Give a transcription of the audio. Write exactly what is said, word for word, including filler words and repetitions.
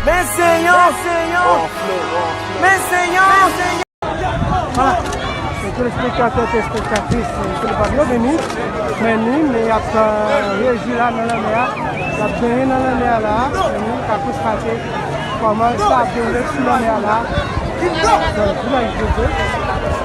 Men se yon, men se yon, men se yon. Vwala. E telespektatè, telespektatris, e telefòn yo vini. Men ni, men y ap, euh, reji la nan lanmè a. Y ap benyen nan lanmè a la. Men ni, ka konstate kòman sa ap dewoule sou lanmè a la. Vwala, vwala, vwala.